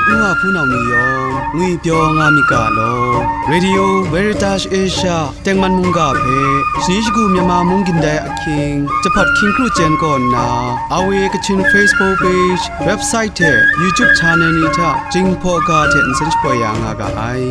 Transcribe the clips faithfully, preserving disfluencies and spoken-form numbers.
N wa hpunau ni yawng ngwipyaw nga myit ga law. Radio Veritas Asia tengman mungga hpe shani shagu Myanmar mung gindai ahkying, jahpat hkying kru chyen kaw nna, A W A Kachin Facebook page, website hte YouTube channel ni hta Jinghpaw ga hte nsen shapoi ya nga ga ai.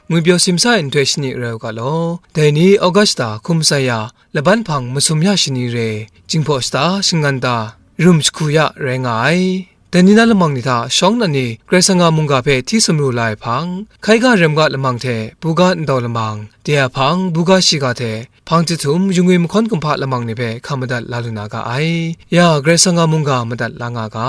Ngwipyaw simsa ai nhtoi shani rai u ga law. Dai ni August shata hkum tsai ya, laban hpang masum ya shani re, Jinghpaw shata shangan ta, rum jahku ya rai nga ai. Dai ni na lamang ni hta shawng nnan ni Karai Kasang a mungga hpe hti sumru la ai hpang, hkai ga rem ga lamang hte buga ndau lamang, de a hpang buga shiga hte hpang jahtum yungwi mahkawn kumhpa lamang ni hpe hkam madat la lu na ga ai. Ya, Karai Kasang a mungga madat la nga ga.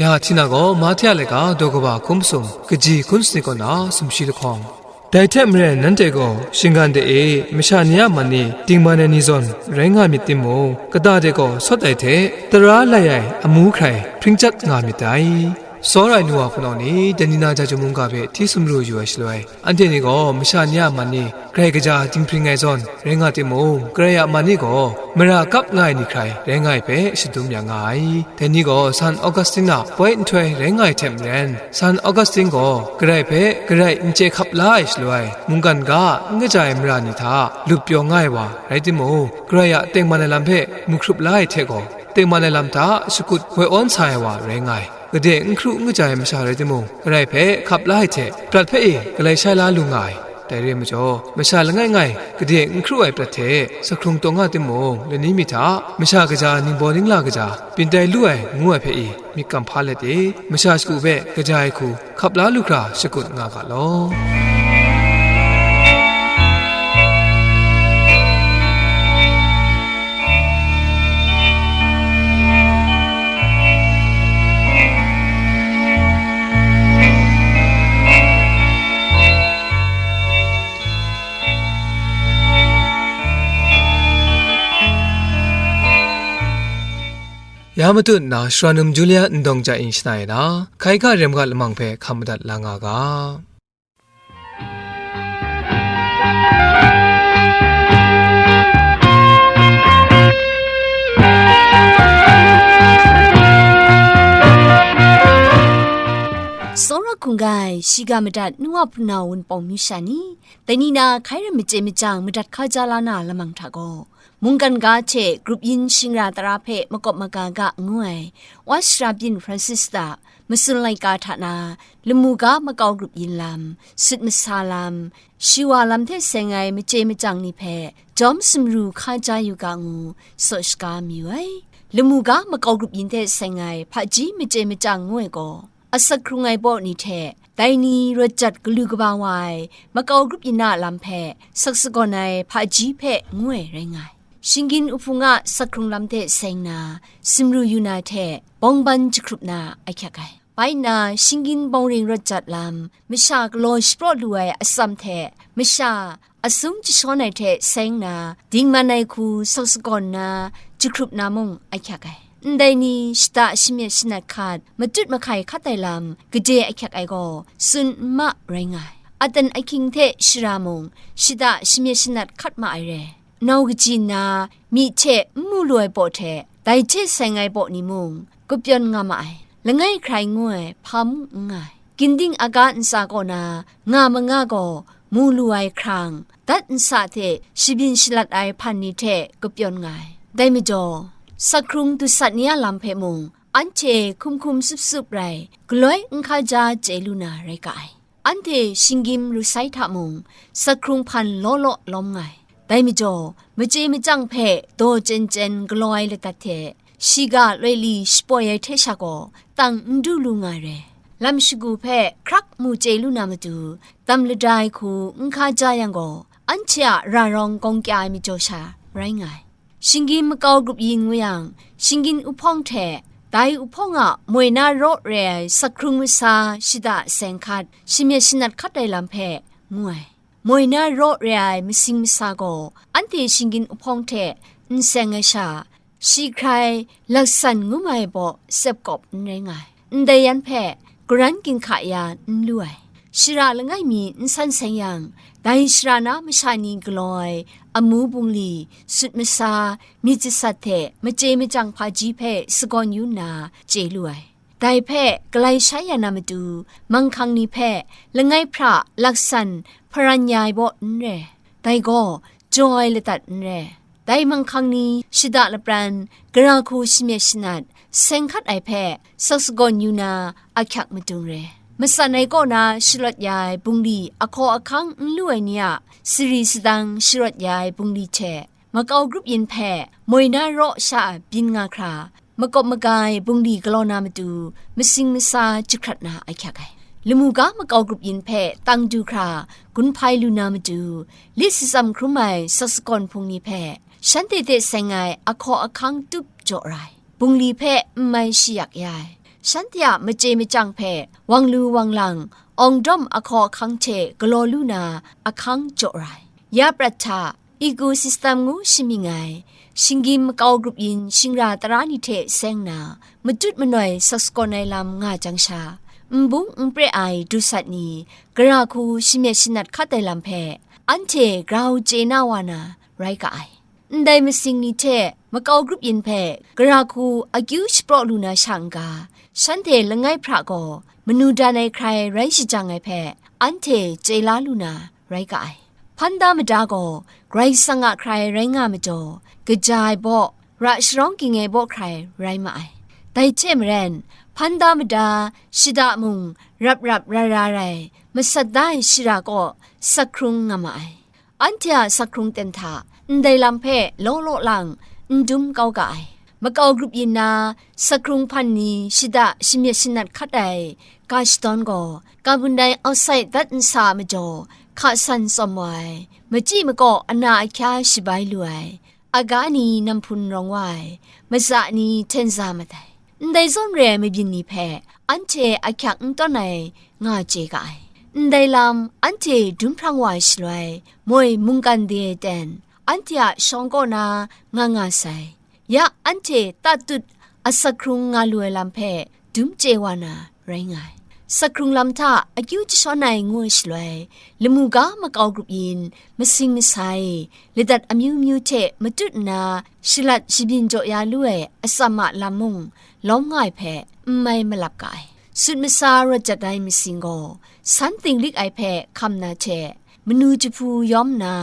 Ya, Htina gaw Mahte a laika daw kaba hkum masum kaji hkun sanit kaw na sumshi lahkawng. Dai hte maren nanhte gaw shinggan de e, masha ni a man ni dingman ai ni zawn rai nga myit timung, kata de gaw sawt ai hte tara lai ai amu hkrai hpring chyat nga myit dai. Tsawra ai nu wa hpunau ni, dai ni na Jahtum mungga hpe hti sumru yu ai shaloi, anhte ni gaw masha ni a man ni grai kaja dinghpring ai zawn rai nga timung, Karai a man ni gaw mara kap nga ai ni hkrai rai nga ai hpe shadum ya nga ai. Dai ni gaw San Augustine a poi nhtoi rai nga ai hte maren, San Augustine gaw Karai hpe Karai n chye hkap la ai shaloi, mungkan ga n kaja ai mara ni hta lup pyaw nga ai wa rai timung, Karai a tengman ai lam hpe mu hkrup la ai hte gaw, tengman ai lam hta shakut woi awn sa ai wa rai nga ai. Gade n hkru n kaja ai masha rai timung, Karai hpe hkap la ai hte prat hpe e galai shai la lu nga ai. Dai re ai majaw, masha langai ngai gade n hkru ai prat hte sa hkrung taw nga timung, lani mi hta masha kaja ningbaw ningla kaja byin tai lu ai ngu ai hpe e myit kam hpa let e, masha shagu hpe kaja ai hku hkap la lu hkra shakut nga ga law. Ya matut nna, Shara Num Julia Ndawng Ja Ing shana e na, hkai ga rem ga lamang hpe hkam madat la nga ga. Tsawra hkungga ai, shiga madat nu wa hpunau wunpawng myu sha ni, dai ni na hkai ram machye machyang madat hkaja la na lamang hta gaw, mungkan ga hte grup yin shingra tara hpe makawp maga ga ngu ai, Wa Shara Byin Francis ta matsun laika hta na, lamu ga makau grup yin lam, sut masa lam, shawa lam hte seng ai machye machyang ni hpe jawm sumru hkaja yu ga ngu, saw shaga mayu ai. Lamu ga makau grup yin hte seng ai hpaji machye machyang ngu ai gaw, asak hkrung ai baw ni hte dai ni rawt jat galu kaba wa ai makau grup yin a lam hpe sak sagawn ai hpaji hpe ngu ai rai nga ai. Shinggyim uhpung a sak hkrung lam hte seng na, sumru yu na hte bawngban jahkrup na ahkyak ai. Bai nna, shinggyim bawngring rawt jat lam, masha galaw shapraw lu ai atsam hte masha asung jashawn ai hte seng na, dingman ai hku sak sagawn na, jahkrup na mung ahkyak ai. Ndai ni shada shamyet shanat hkat, matut mahkai hkat ai lam gade ahkyak ai gaw tsun n ma rai nga ai. Aten ahkying hte shara mung shada shamyet shanat hkat ma ai re. Nau kaji nna, myi hte n mu lu ai baw hte, dai hte seng ai baw ni mung, kapyawn nga ma ai, langai hkrai ngu ai hpa mung n nga ai. Ginding aga ntsa kaw na nga manga gaw, mu lu ai hkrang, dat nsa hte shabyin shalat ai hpan ni hte kapyawn nga ai. Dai majaw, sak hkrung dusat ni a lam hpe mung, anhte hkum hkum sup sup rai, galoi n hkaja chye lu na rai ga ai. Anhte shinggyim ru sai hta mung, sak hkrung hpan law law lawm nga ai. Dai majaw, machye machyang hpe daw chyen chyen galaw ai ladat hte, shiga loi li shapoi ai hte sha gaw, tang n du lu nga ai re. Lam shagu hpe hkrak mu chye lu na matu, dam lada ai hku n hkaja yang gaw, anhte a ra rawng gawng kya ai majaw sha rai nga ai. Shinggyim makau grup yin ngu yang, shinggyim uhpawng hte dai uhpawng a moi na raw re ai sak hkrung masa shada seng hkat, shamyet shanat hkat ai lam hpe ngu ai. Moi na raw re ai masing masa gaw, anhte shinggyim uhpawng hte n seng ai sha, shi hkrai laksan ngu ma ai baw sep kawp n rai nga ai. Ndai yan hpe, karan ginhka ya n lu ai. Shara langai mi n san seng yang, dai shara na masha ni galaw ai amu bungli, sut masa, myit jasat hte machye machyang hpaji hpe sagawn yu nna chye lu ai. Dai hpe galai shai ya na matu, manghkang ni hpe langai hpra laksan hparan ya ai baw n re, dai gaw jaw ai ladat n re. Dai manghkang ni shada lapran, gara hku shamyet shanat, seng hkat ai hpe sak sagawn yu na ahkyak madung re. Matsan ai kaw na shalawt ya ai bungli ahkaw ahkang n lu ai ni a sari sadang sharawt ya ai bungli hte, makau grup yin hpe moi na raw sha a byin nga hkra, makawp maga ai bungli galaw na matu, masing masa jahkrat na ahkyak ai. Lamu ga makau grup yin hpe tang du hkra, gun hpai lu na matu, lit shatsam hkrum ai sak sagawn hpung ni hpe, shanhte hte seng ai ahkaw ahkang tup jaw ra ai. Bungli hpe n mai shayak ya ai. Shanhte a machye machyang hpe wang lu wang lang, awng dawm ahkaw ahkang hte galaw lu na ahkang jaw ra ai. Ya prat hta, ecosystem ngu shamying ai, shinggyim makau grup yin shingra tara ni hte seng na, matut manoi sak sagawn ai lam nga jang sha, n bung n pre ai dusat ni, gara hku shamyet shanat hkat ai lam hpe, anhte grau chye na wa na rai ga ai. Ndai masing ni hte makau grup yin hpe gara hku akyu shapraw lu na sha n-ga, shanhte langai hpra gaw manu dan ai hkrai rai shajang ai hpe, anhte chye la lu na rai ga ai. Hpan da mada gaw Karai Kasang a hkrai rai nga majaw, kaja ai baw, ra sharawng ging ai baw hkrai rai ma ai. Dai hte maren, hpan da mada, shada mung rap rap ra ra rai, masat da ai shara kaw sak hkrung nga ma ai. Anhte a sak hkrung ten hta, ndai lam hpe law law lang, n dum kau ga ai. Makau grup yin na, sak hkrung hpan ni shada shamyet shanat hkat ai, ga shadawn gaw, carbon dioxide dat nsa a majaw, hka san tsawm wa ai, machyi makaw ana ahkya shabai lu ai, aga ni namhpun rawng wa ai, matsa ni hten za mat ai. Ndai zawn re ai mabyin ni hpe anhte ahkyak n tawn ai nga chye ga ai. Ndai lam anhte dum hprang wa ai shaloi, moi mungkan de ai ten, anhte a shawng kaw na nga nga sai. Ya anhte tatut asak hkrung nga lu ai lam hpe dum chye wa na rai nga ai. Sak hkrung lam hta akyu jashawn ai ngu ai shaloi, lamu ga makau grup yin, masing masa e, ladat amyu myu hte matut nna shalat shabyin jaw ya lu ai atsam a lam mung lawm nga ai hpe n mai malap ga ai. Sut masa rawt jat ai masing gaw, san ting lik ai hpe hkam na hte, manu jahpu yawm nna,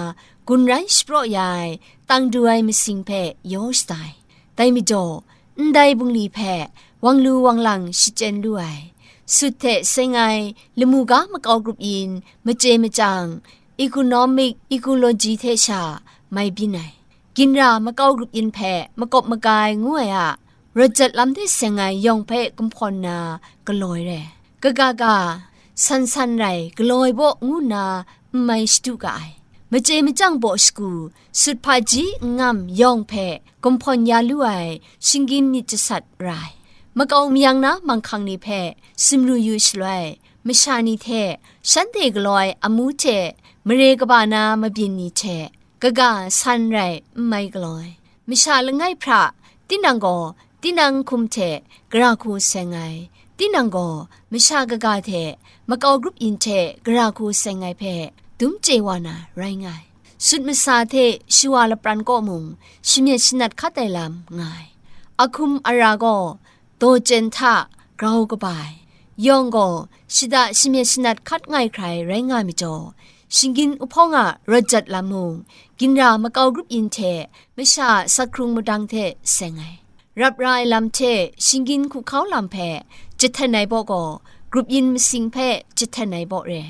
gun rai shapraw ya ai, tang du ai masing hpe yaw shada ai. Dai majaw, ndai bungli hpe wang lu wang lang shachyen lu ai. Sut hte seng ai lamu ga makau grup yin, machye machyang, economic ecology hte sha mai byin ai. Ginra makau grup yin hpe makawp maga ai ngu ai a, rawt jat lam hte seng ai yawng hpe kumhpawn na galaw ai re. Kaga ga, san san rai galaw ai baw ngu nna n mai shadu ga ai. Machye machyang baw shagu, sut hpaji n ngam yawng hpe kumhpawn ya lu ai shinggyim myit jasat ra ai. Makau mayang na manghkang ni hpe sumru yu shaloi, masha ni hte shanhte galaw ai amu hte mare kaba na mabyin ni hte kaga san rai n mai galaw ai. Masha langai hpra, tinang gaw tinang hkum hte gara hku seng ai, tinang gaw masha kaga hte makau grup yin hte gara hku seng ai hpe dum chye wa na rai nga ai. Sut masa hte shawa lapran kaw mung shamyet shanat hkat ai lam nga ai. Ahkum ara gaw daw chyen hta grau kaba ai. Yawng gaw shada shamyet shanat hkat ngai hkrai rai nga ai majaw, shinggyim uhpawng a rawt jat lam mung, ginra makau grup yin hte masha a sak hkrung madang hte seng ai. Rap ra ai lam hte shinggyim hkuhkau lam hpe jahten ai baw gaw, grup yin masing hpe jahten ai baw re.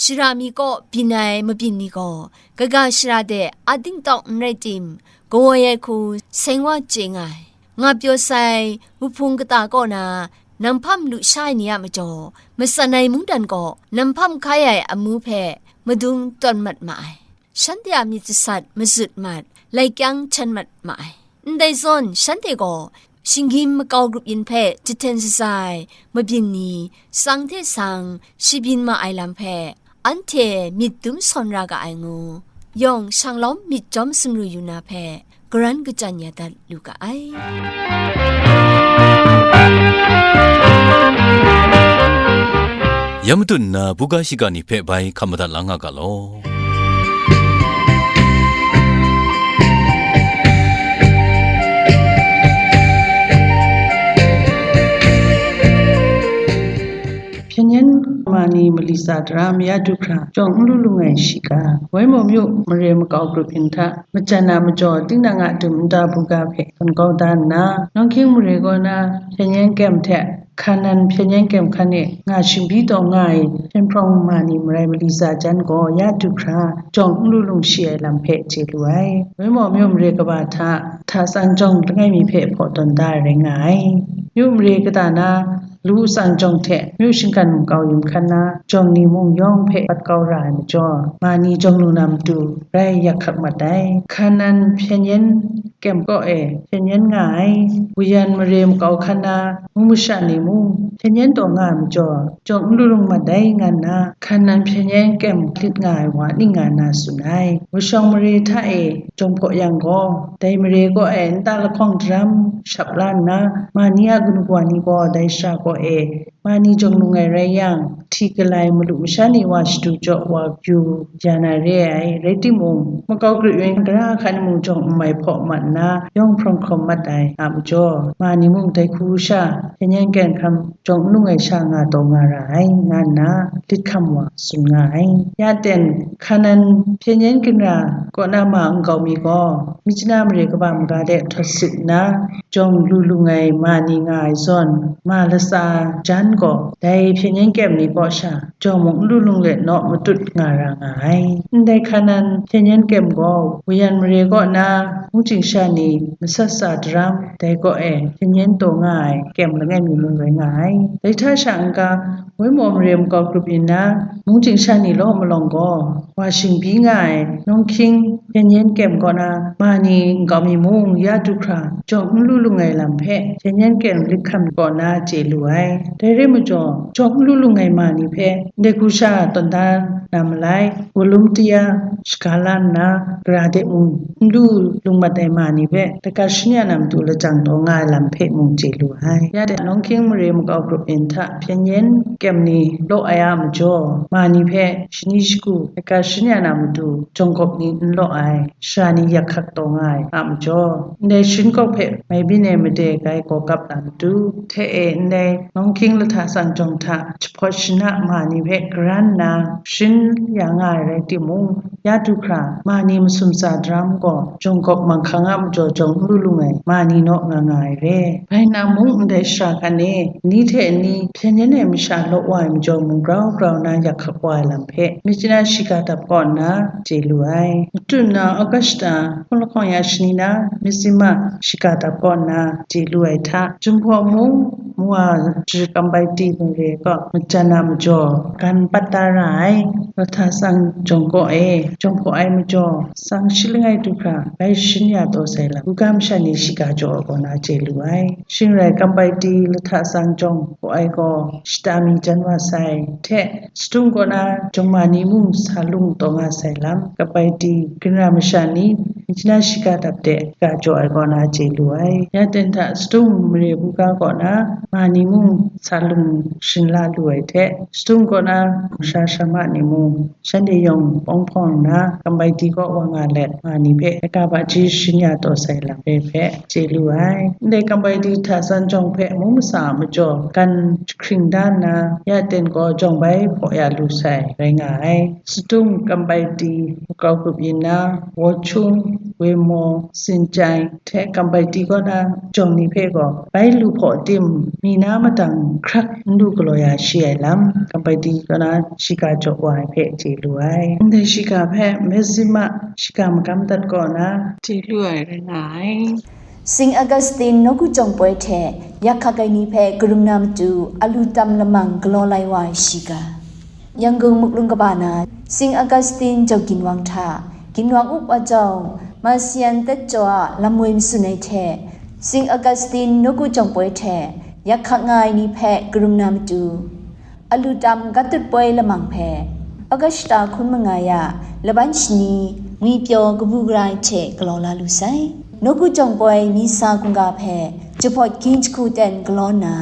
Shara mi kaw byin ai mabyin ni gaw, kaga shara de a dingtawk n rai tim, kawoi ai hku seng wa chye nga ai. Nga pyaw sai, wuhpung kata kaw na, nang hpam lu sha ai ni a majaw, matsan ai mungdan gaw, nang hpam hkai ai amu hpe madung tawn mat ma ai. Shanhte a myit jasat mazut mat, lai kyang hten mat ma ai. Ndai zawn, shanhte gaw shinggyim makau grup yin hpe jahten shaza ai mabyin ni, tsang hte sang shabyin ma ai lam hpe, anhte myit dum sawn ra ga ai ngu, yawng shanglawm myit jawm sumru yu na hpe, karan kachyan ya dat lu ga ai. Ya matut nna buga shiga ni hpe bai hkap madat la nga ga law. Hpyen yen ma ni mali tsa daram ya du hkra, jawng n lu lung ai shiga, Waimaw myu mare makau grup yin hta, majan a majaw, tinang a dum nta buga hpe hkan kau da nna, Nawng Hkying mare kaw na hpyen yen kyem hte Hkanan hpyen yen kyem hkan e nga shingbi taw nga ai hpyen hprawng ma ni marai mali tsa jan gaw ya du hkra, jawng n lu lung shi ai lam hpe chye lu ai. Waimaw myu mare kaba hta, hta tsang jawng langai mi hpe hpaw tawn da ai rai nga ai. Myu mare kata na, lu tsang jawng hte myu shinggan makau yin hkan na, jawng ni mung yawng hpe pat kau ra ai majaw, ma ni jawng lu na matu rai yak hkak mat ai. Hkanan hpyen yen kyem kaw e hpyen yen nga ai, wuyan mare makau hkan na, mung masha ni mung hpyen yen taw nga ai majaw, jawng n lu lung mat ai, nga nna, hkanan hpyen yen kyem lit nga ai wa ning nga nna tsun ai. Washawng mare hta e jawng hpaw yang gaw, dai mare kaw e nta lahkawng daram shap la nna, ma ni a kanu kawa ni gaw dai sara kaw e, ma ni jawng lung ai rai yang, hti galai malu masha ni wa shadu jaw wa kyu ya na re ai, rai timung, makau grit yen gara hkan mung jawng n mai hpaw mat nna, yawng hprawng hkawm mat ai a majaw, ma ni mung dai hku sha, hpyen yen kyem hkan jawng n lung ai sha nga taw nga ra ai, nga nna, lit hkam wa tsun nga ai. Ya ten, Hkanan hpyen yen ginra kaw na ma nkau mi gaw, Myitkyina mare kaba maga de htawt sit nna, jawng lu lung ai ma ni nga ai zawn, ma latsa jan gaw, dai hpyen yen kyem ni kaw sha, jawng mung n lu lung let naw matut nga ra nga ai. Ndai Hkanan hpyen yen kyem gaw, wuyan mare kaw na, mungchying sha ni masat sa daram, dai kaw e hpyen yen taw nga ai kyem langai mi mung rai nga ai. Dai hta sha n-ga, Waimaw mare makau grup yin na, mungchying sha ni law malawng gaw, wa shingbi nga ai Nawng Hkying hpyen yen kyem kaw na, ma ni nkau mi mung ya du hkra, jawng n lu lung ai lam hpe, hpyen yen kyem lit hkam kaw na chye lu ai. Dai rai majaw, jawng n lu lung ai ma ni hpe, ndai hku sha tawn da na malai, Volunteer shaga la nna, gara de mung n lu lung mat ai ma ni hpe, laika shangun ya na matu lajang taw nga ai lam hpe mung chye lu ai. Ya de, Nawng Hkying mare makau grup yin hta hpyen yen kyem ni law ai a majaw, ma ni hpe shani shagu laika shangun ya na matu jawng gawp ni n law ai, sara ni yak hkak taw nga ai a majaw, ndai sharin kawk hpe mai byin ai made gai gaw kap na matu, hte e ndai Nawng Hkying lahta tsang jawng hta jahpawt shana ma ni hpe karan nna sharin ya nga ai rai timung, ya du hkra, ma ni masum tsa daram gaw, jawng gawp manghkang a majaw jawng n lu lung ai, ma ni naw nga nga ai re. Bai nna mung ndai shara hkan e, ni hte ni hpyen yen ai masha law wa ai majaw mung grau grau nna yak hkak wa ai lam hpe, Myitkyina shiga dap kaw nna chye lu ai. Matu nna August hta hkun lahkawng ya shani na, Myitkyina shiga dap kaw nna chye lu ai hta, Jinghpaw mung, Mwa Ji Kambaiti mare kaw majan a majaw, gan pat da ra ai, lahta tsang jawng kaw e, jawng hpaw ai majaw, tsang shi langai du hkra, bai sharin ya taw sai lam, buga masha ni shiga jaw ai kaw na chye lu ai. Shing rai, Kambaiti lahta tsang jawng hpaw ai gaw, shata mi jan wa sai, hte, Sadung kaw na jawng ma ni mung sa lung taw nga sai lam, Kambaiti ginra masha ni, Myitkyina shiga dap de ga jaw ai kaw na chye lu ai. Ya ten hta Sadung mare buga kaw na ma ni mung sa lung sharin la lu ai hte, Sadung kaw na masha shamma ni mung shanhte yawng hpawng hpawng nna, Kambaiti kaw wa nga let, ma ni hpe laika hpaji sharin ya taw sai lam re hpe chye lu ai. Ndai Kambaiti hta tsang jawng hpe mung masa a majaw, gan jahkring da nna, ya ten gaw jawng bai hpaw ya lu sai rai nga ai. Sadung Kambaiti makau grup yin na, Wachung, Wemo, Sinjai, hte Kambaiti kaw na jawng ni hpe gaw, bai lu hpaw tim, mi na madang hkrak n lu galaw ya shi ai lam, Kambaiti kaw na shiga jaw wa ai hpe chye lu ai. Ndai shiga hpe Myitkyina shiga magam dat kaw na chye lu ai rai nga ai. Saint Augustine nawku jawng poi hte yak hkak ai ni hpe karum na matu a lu tam lamang galaw lai wa ai shiga. Yangon muklung kaba na Saint Augustine jau ginwang hta, ginwang up wa jau, Marcion tet jaw a lam woi matsun ai hte, Saint Augustine nawku jawng poi hte yak hkak nga ai ni hpe karum na matu, a lu tam gat dut poi lamang hpe, August shata hkun manga ya, laban shani, ngwi pyaw kabu gara ai hte galaw la lu sai. Nawku jawng poi Misa hkungga hpe, jahpawt ging jahku ten galaw nna,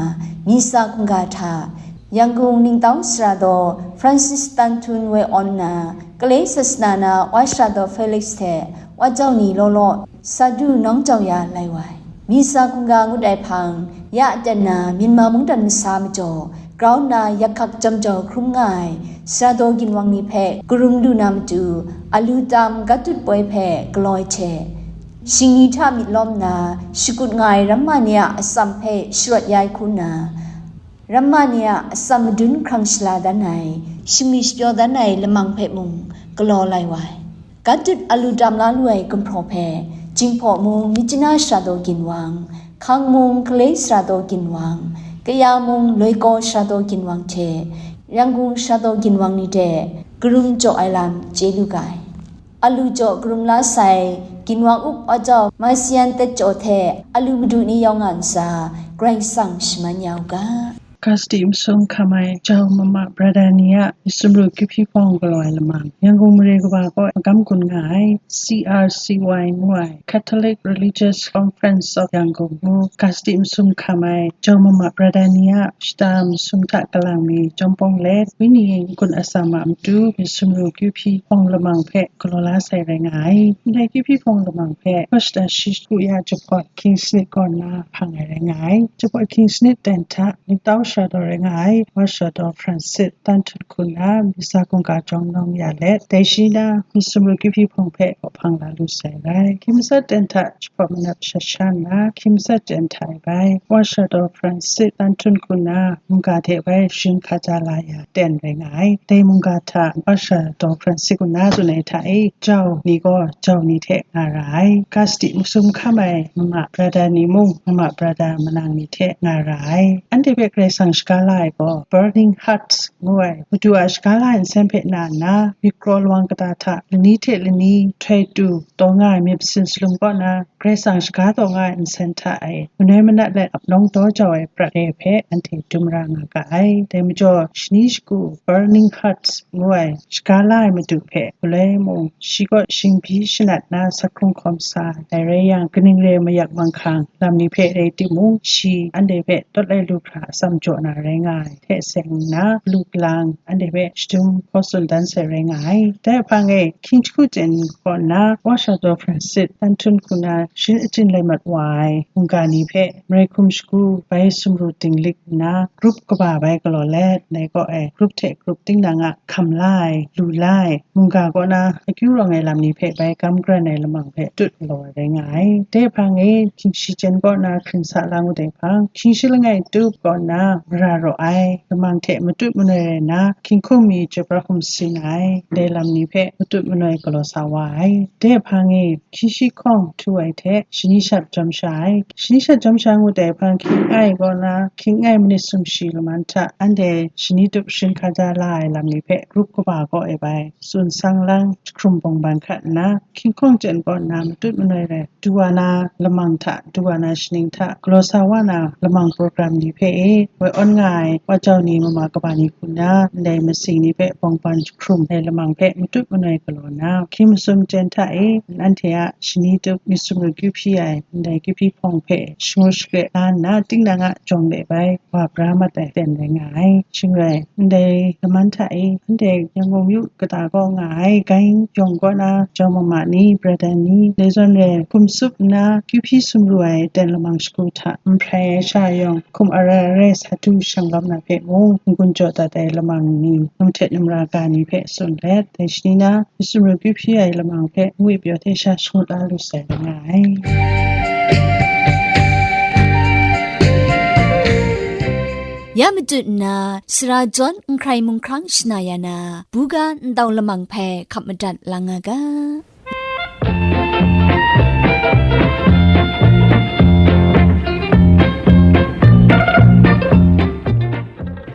Misa hkungga hta, Yangon ningtau sara daw Francis Tan Tun Wai Awn na, Kalai sasana na Wa Sara daw Felix hte Wa Jau Ni law law sa du nawng jau ya lai wai. Misa hkungga ngut ai hpang, ya aten na Myanmar mungdan masa majaw grau nna yak hkak jam jau hkrum nga ai sara daw ginwang ni hpe karum lu na matu, a lu tam gat dut poi hpe galaw ai hte, shingni hta myit lawm nna, shakut nga ai ramma ni a atsam hpe sharawt ya ai hku nna, ramma ni a atsam madun hkrang shala dan ai, shingri shapyaw dan ai lamang hpe mung galaw lai wa ai. Gat dut a lu tam la lu ai gumhpraw hpe, Jinghpaw mung Myitkyina sara daw ginwang, Hkang mung Kalai sara daw ginwang, Kaya mung Loikaw sara daw ginwang hte Yangon sara daw ginwang ni de karum jaw ai lam chye lu ga ai. A lu jaw karum la sai, ginwang up Wa Jau Masian Tet Jaw hte a lu madu ni yawng nga ntsa, Karai Kasang shaman ya u ga. Kasti masum hkam ai Jau Mama Brother ni a myit sumru kyu hpyi hpawng galaw ai lamang, Yangon mare kaba kaw magam gun nga ai C R C Y ngu ai Catholic Religious Conference of Yangon ngu Kasti masum hkam ai Jau Mama Brother ni a shata masum hta kalang mi chyawm pawng let, Wenyi n-gun atsam a matu myit sumru kyu hpyi hpawng lamang hpe galaw la sai rai nga ai. Ndai kyu hpyi hpawng lamang hpe August shi hku ya jahpawt King Snit kaw na hpang ai rai nga ai. Jahpawt King Snit ten hta ningtau sara daw rai nga ai Wa Sara daw Francis Tan Tun Hku na, Misa hkungga jawng nawng ya let, dai shi na myit sumru kyu hpyi hpawng hpe hpang la lu sai rai. Hkying matsat ten hta jahpawt manat shat sha nna, hkying matsat ten hta e bai Wa Sara daw Francis Tan Tun Hku na mungga hte bai sharin hkaja la ya ten rai nga ai. Dai mungga hta Wa Sara daw Francis Hku na tsun ai hta e, Jau ni gaw Jau ni hte nga ra ai. Kasti masum hkam ai Mama Brother ni mung Mama Brother manang ni hte nga ra ai. Anhte hpe Karai Kasang shaga la ai gaw Burning Heart ngu ai, Madu a shaga la ai nsen hpe na nna, myit kraw lawang kata hta lani hte lani htoi tu taw nga ai myit masin salum kaw na, Karai Kasang shaga taw nga ai nsen hta e manoi manat let ap nawng daw jau ai prat re hpe anhte dum ra nga ga ai. Dai majaw, shani shagu Burning Heart ngu ai shaga la ai Madu hpe galoi mung, shi kaw shingbi shanat na sa hkrung hkawm sa ai rai yang, kaning re mayak manghkang lam ni hpe rai timung, shi anhte hpe tawt lai lu hkra atsam jaw na rai nga ai hte seng nna, lu kalang anhte hpe shadum hkaw tsun dan sai rai nga ai. Dai hpang e, hkying jahku chyen kaw na Wa Sara daw Francis Tan Tun Hku na sharin achyin lai mat wa ai mungga ni hpe marai hkum shagu bai sumru dinglik nna, grup kaba bai galaw let, dai kaw e grup hte grup dingdang a hkam la ai, lu la ai mungga kaw na akyu rawng ai lam ni hpe bai gam garan ai lamang hpe tut galaw ai rai nga ai. Dai hpang e, hkying shi chyen kaw na hkring sa la ngut ai hpang, hkying shi langai tup kaw na mara raw ai lamang hte matut manoi rai nna, hkying hkum mi chyoi pra hkum sin ai, dai lam ni hpe matut manoi galaw sa wa ai. Dai hpang e, hkying shi hkawng htu ai hte shani shat jawm sha ai. Shani shat jawm sha ngut ai hpang, hkying ai kaw na, hkying ai manit sumshi laman hta anhte shani tup sharin hkaja la ai lam ni hpe grup kaba kaw e bai tsun sang lang jahkrum bawng ban hkat nna, hkying hkawng chyen kaw na matut manoi rai, du wa na lamang hta, du wa na shaning hta, galaw sa wa na lamang program ni hpe e, woi awn nga ai Wa Jau Ni mama kaba ni hku na, ndai masing ni hpe bawng ban jahkrum ai lamang hpe matut manoi galaw na, hkying masum chyen hta e, anhte a shani tup myit sumru kyu hpyi ai ndai kyu hpyi hpawng hpe shangun shakre la nna, tinang a jawng de bai wa bra mat ai ten rai nga ai. Shing rai, ndai laman hta e, anhte Yangon yu kata kaw nga ai, Gai yawng kaw na Jau mama ni, brother ni, dai zawn rai hkum tsup nna, kyu hpyi sumru ai ten lamang shagu hta n hprai ai sha yawng, hkum arai arai sa du shang lawm na hpe mung, n-gun jaw dat ai lamang ni, num hte numra ga ni hpe tsun let, dai shani na, myit sumru kyu hpyi ai lamang hpe ngwi pyaw hte sha shangut la lu sai nga ai. Ya matut nna, sara jawn n hkrai mung hkrang shana ya na, buga ntau lamang hpe hkap madat lang nga ga.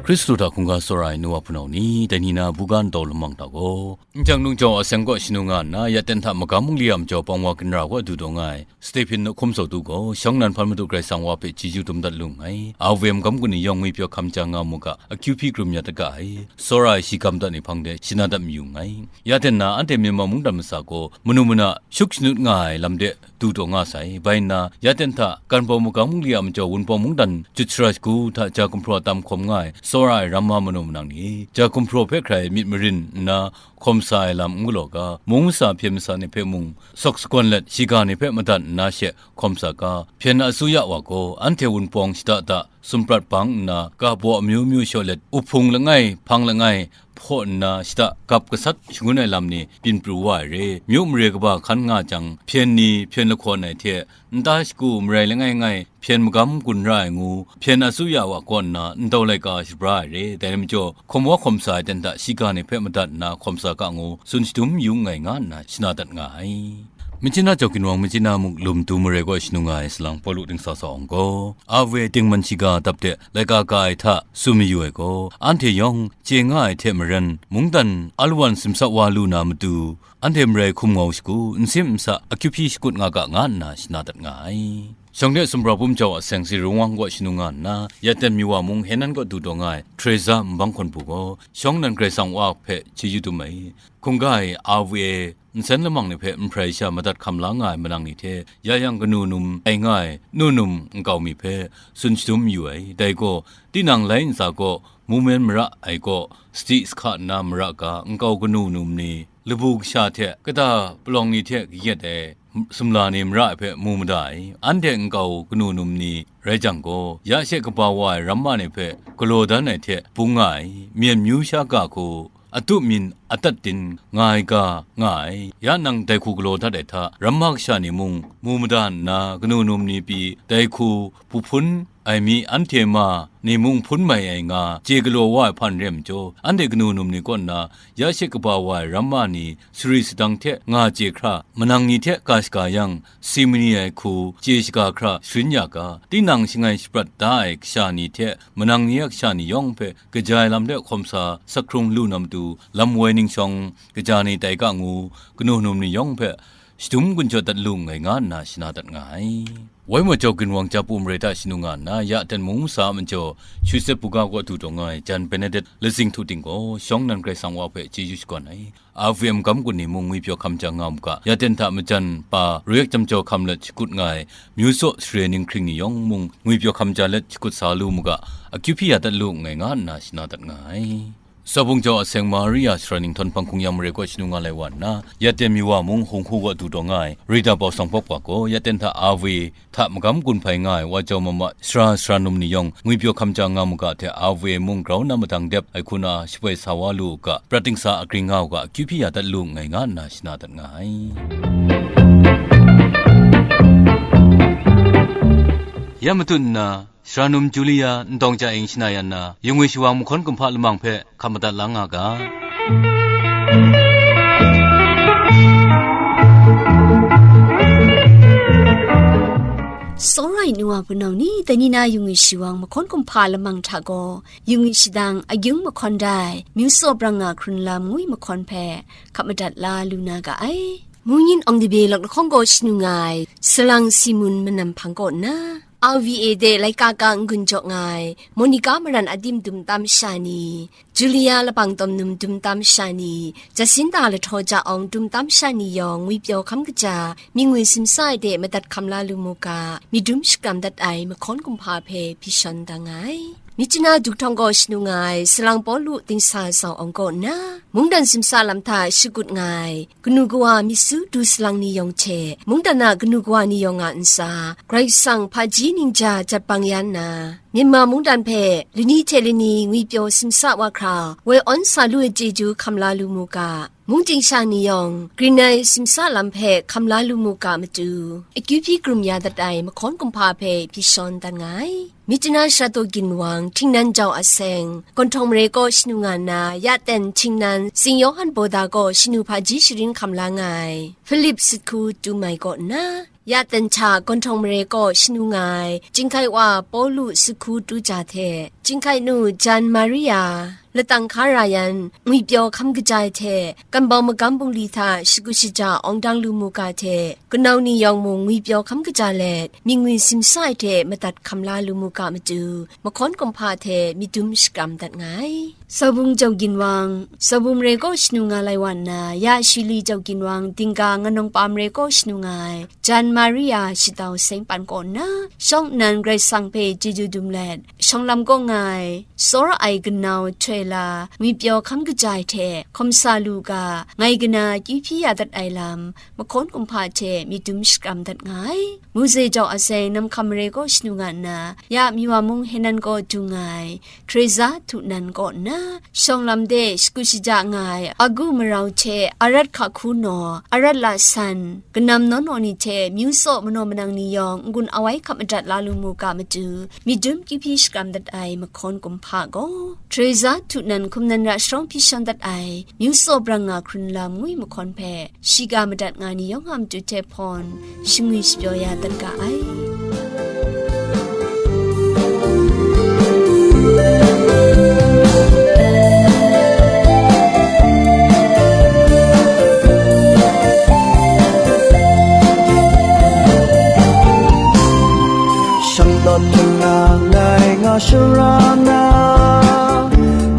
Hkristu hta hkungga tsawra ai nu wa hpunau ni, dai ni na buga ntau lamang hta gaw, N jang nung jau a seng kaw shanu nga nna, ya ten hta magam mungli a majaw pawng wa ginra kaw du taw nga ai Stephen hkum sawtu gaw, shawng nnan hpan Madu Karai Kasang wa hpe chyeju dum dat lu nngai. A we magam gun ni yawng ngwi pyaw hkam ja nga mu ga, akyu hpyi krum ya ta ga ai, tsawra ai shi gam dat ni hpang de shana dat mayu nngai. Ya ten na, anhte Myanmar mungdan masa gaw, manu mana shuk shanut nga ai lam de du taw nga sai. Bai nna, ya ten hta, Ganbawng magam li a majaw Wunpawng mungdan jut shara shagu hta ja gumhpraw tam hkawm nga ai, tsawra ai ramma manu manang ni, ja gumhpraw hpe hkrai myit marin nna hkawm sa ai lam n galaw ga, mung masa hpyen masa ni hpe mung sawk sagawn let, shiga ni hpe madat nna she hkawm sa ga, hpyen asuya wa gaw, anhte Wunpawng shada da sumprat bang nna, ga baw amyu myu shaw let, uhpung langai, hpang langai, hpaw nna shada gap gasat shangun ai lam ni byin pru wa ai re. Myu mare kaba hkan nga jang, hpyen ni, hpyen lahkawn ai hte, nta shagu marai langai ngai, hpyen magam gun ra ai ngu, hpyen asuya wa kaw nna ndau laika shabra ai re. Dai rai majaw, hkawm wa hkawm sa ai ten hta shiga ni hpe madat nna hkawm sa ga ngu, tsun shadum yu nngai nga nna shana dat nga ai. Machyin a Jau Ginwang, machyin a muk lum tu mare kaw shanu nga ai salang Pawlu dingsa sa awng gaw, a we tingman shiga dap de laika ka ai hta tsun mayu ai gaw, anhte yawng chye nga ai hte maren, mungdan alawan simsa wa lu na matu, anhte marai hkum ngau shagu, nsim nsa akyu hpyi shakut nga ga, nga nna shana dat nga ai. Shawng de sumra bum jau a seng si rung wang kaw shanu nga nna, ya ten mi wa mung Henan kaw du taw nga ai, Teresa nbang hkawn bu gaw, shawng nan Karai Kasang wa hpe chyeju dum ai. Hkungga e, a we, nsen lamang ni hpe nhprai sha madat hkam la nga ai manang ni hte, ya yang kanu num ai nga ai, nu num nkau mi hpe, tsun shadum yu ai. Dai gaw, tinang lai ntsa gaw, mumen mara ai kaw, sadi sahka nna mara ga, nkau kanu num ni, labu kasha hte, kata palawng ni hte kayat ai, sumla ni mara ai hpe mu mada ai. Anhte nkau kanu num ni rai jang gaw, ya she kaba wa ai ramma ni hpe galaw dan ai hte bung nga ai, myen myu sha ga hku, atup myin atat din nga ai ga nga ai. Ya nang dai hku galaw dat ai hta, ramma kasha ni mung mu mada nna, kanu num ni pyi dai hku bu hpun ai mi anhte ma ni mung hpun mai ai nga chye galaw wa ai hpan re ai majaw, anhte kanu num ni kaw nna ya she kaba wa ai ramma ni sari sadang hte nga chye hkra, manang ni hte ga shaga yang, si mani ai hku chye shaga hkra sharin ya ga, tinang shangai shaprat da ai kasha ni hte manang ni a kasha ni yawng hpe kaja ai lam de hkawm sa sak hkrung lu na matu, lam woi ning shawng kaja ni tai ga ngu, kanu num ni yawng hpe shadum gun jaw dat lu nngai nga nna shana dat nga ai. Wai majaw ginwang ja pu marai hta shanu nga nna, ya ten mung masa a majaw, Shawset buga kaw du taw nga ai, jan Benedet lazing htu ting gaw, shawng nan Karai Kasang wa hpe chyeju shakawn ai. A V M gam gun ni mung ngwipyaw hkam ja nga mu ga, ya ten hta majan pa Ruyak Jam Jaw hkam let shakut nga ai, myu tsaw sare ninghkring ni yawng mung ngwipyaw hkam ja let shakut sa lu mu ga, akyu hpyi ya dat lu nngai nga nna shana dat nga ai. Sabung jau a seng Maria sara ninghtawn hpang hkung yang mare kaw shanu nga lai wa nna, ya ten mi wa mung hung hku wa du taw nga ai, Rita Bau Sang Pawp wa gaw, ya ten hta A V A hta magam gun hpai nga ai wa jau mama sara sara num ni yawng ngwipyaw hkam ja nga mu ga hte A V A mung grau na madang dep ai hku na shapoi sa wa lu u ga, prat dingsa agring nga u ga, akyu hpyi ya dat lu nngai nga nna shana dat nga ai. Ya matut nna, Sara num Julia, ntawng ja ing shana yan na, yungwi shawang mahkawn kumhpa lamang hpe hkap madat la nga ga. Tsawra ai nu wa hpunau ni, dai ni na yungwi shawang mahkawn kumhpa lamang hta gaw, yungwi shadang, agyung mahkawn dai, myu tsaw brang nga hkrun lam ngwi mahkawn hpe hkap madat la lu na ga ai. Mungyin Awng Dabe lawk lahkawng gaw shanu nga ai, Salang Simun manam hpang kaw nna, R V A de laika ka n-gun jaw nga ai, Monica Maran Adim dum tam sha ni, Julia Labang Tawm Num dum tam sha ni, Jacinta Lahtaw Ja Awng dum tam sha ni yawng ngwipyaw hkam kaja, myit ngwi simsa ai de madat hkam la lu mu ga, myit dum shakram dat ai mahkawn kumhpa hpe hpyi shawn da nga ai. Myitkyina Duhtawng gaw shanu nga ai, Salang Pawlu dingsa sau awng kaw nna, mungdan simsa lam hta shakut nga ai, kanu kawa myit su du salang ni yawng hte, mungdan a kanu kawa ni yawng a ntsa, Karai Kasang hpaji ningja jat bang ya nna, Myanmar mungdan hpe lani hte lani ngwipyaw simsa wa hkra, woi awn sa lu ai chyeju hkam la lu mu ga, mungchying sha ni yawng, grin ai simsa lam hpe hkam la lu mu ga matu, akyu hpyi krum ya dat ai mahkawn kumhpa hpe hpyi shawn dan nga ai. Myitkyina Sharato Ginwang, Htingnan Jau Aseng, Gawnhtawng Mare kaw shanu nga nna, ya ten Htingnan, Saint Yawhan Bawda kaw shanu hpaji sharin hkam la nga ai, Philip Sutku Tumai kaw nna, ya ten hta Gawnhtawng Mare kaw shanu nga ai, Chyinghkai wa Pawlu Sutku Tuja hte, Chyinghkai nu Jan Maria, latang hka ra yan, ngwipyaw hkam kaja ai hte, kambau magam bungli hta shagu shaja awng dang lu mu ga hte, kanau ni yawng mung ngwipyaw hkam kaja let, mying ngwi simsa ai hte madat hkam la lu mu ga matu, mahkawn kumhpa hte myit dum shakram dat nga ai. Saubung Jau Ginwang, Saubung Mare kaw shanu nga lai wa nna, ya Shili Jau Ginwang, Dingga Nganawng Pa Mare kaw shanu nga ai, Jan Maria Shadau Seng Pan kaw nna, shawng nnan Karai Kasang hpe chyeju dum let, shawng lam kaw nga ai, tsawra ai kanau htoi la, ngwipyaw hkam kaja ai hte, hkawm sa lu ga, ngai kana kyu hpyi ya dat ai lam, mahkawn kumhpa hte myit dum shakram dat nga ai. Mose Jau Aseng Namhkam Mare kaw shanu nga nna, ya Miwa mung Henan kaw dung nga ai, Teresa Htunan kaw nna, shawng lam de shagu shaja nga ai, agu marau hte arat hka hku naw, arat la san, kanam naw naw ni hte myu tsaw manaw manang ni yawng n-gun awai hkap madat la lu mu ga matu, myit dum kyu hpyi shakram dat ai mahkawn kumhpa gaw, Teresa Htunan hkum nan ra sharawng hpyi shan dat ai, myu tsaw brang nga hkrun lam ngwi mahkawn hpe, shiga madat nga ni yawng a matu hte hpawn, shingwi shapyaw ya dat ga ai. Shang tawn hpang nga ngai nga shara na,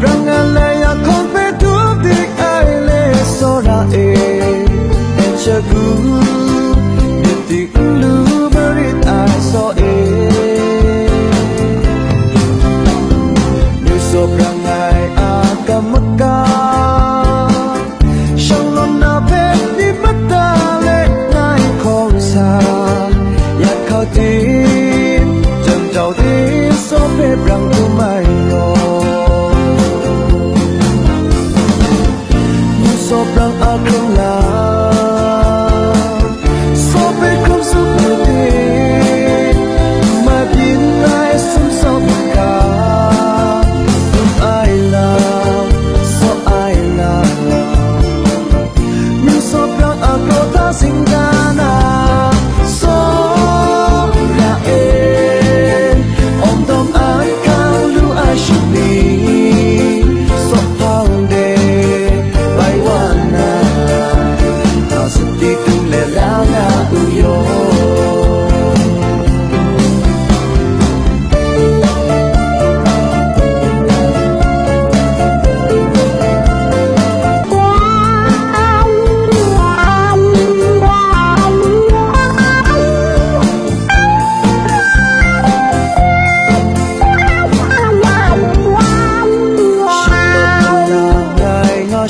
brang nga lai ya hkawm hpe tup dik ai le tsawra e, n shagu myit dik n lu marit ai saw e. Myu tsaw brang ai a kam maka, shang lawn na hpe myit mada le ngai hkawm sa, yat hkau tim, jan jau tim, saw hpe brang htum ai gaw, myu tsaw brang a hkrung lam, saw hpe hkrum tsup lu tim, mai byin ai sum saw maka, dum ai lam, saw ai lam, myu tsaw brang a kraw hta singdan a, saw ra e, awng dawm ahkang lu ai shani, saw hpang de bai wa na, hta sut di tung let la nga u yaw.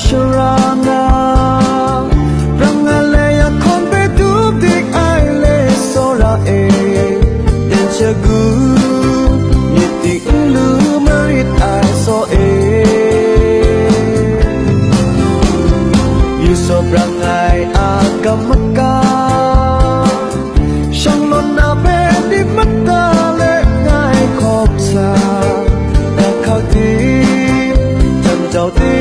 Shara nga, brang nga le ya hkawm hpe tup dik ai le tsawra e, ten shagu myit dik n lu marit ai saw e. Yu saw brang ai a kam maka, shang lawn na hpe myit mada le ngai hkawm sa, dan hkau di, jan jau di,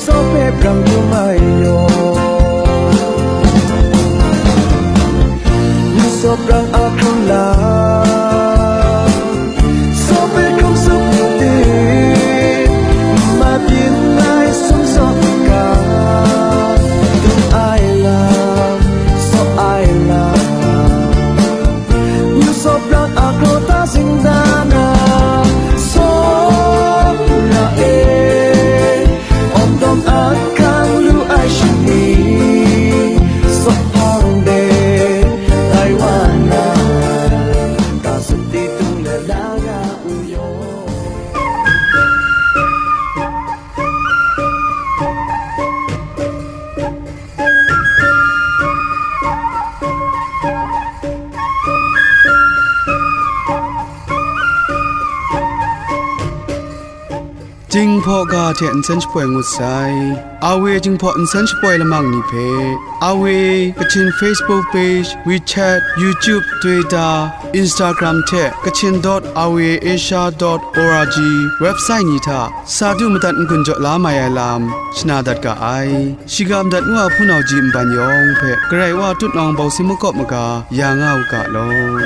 saw hpe brang htum ai yaw. Yu saw brang a hkrung la, saw hpe hkrum tsup lu tim, ma byin ai sum saw n ga, dum ai lam, saw ai lam, yu saw brang a kraw hta singdan a, saw ra e, awng dawm ahkang lu ai shani, saw hpang de tai wa na, ta sut di tung let la nga u yaw. Jinghpaw ga hte nsen shapoi ngut sai. A W Jinghpaw nsen shapoi lamang ni hpe, A W Kachin Facebook page, WeChat, YouTube, Twitter, Instagram hte Kachin dot R V A Asia dot O R G website ni hta sa du madat n-gun jaw la mai ai lam shana dat ga ai. Shiga madat nu a hpunau ji nban yawng hpe Karai Wa tutnawng bawsing makawp maga ya nga u ga law.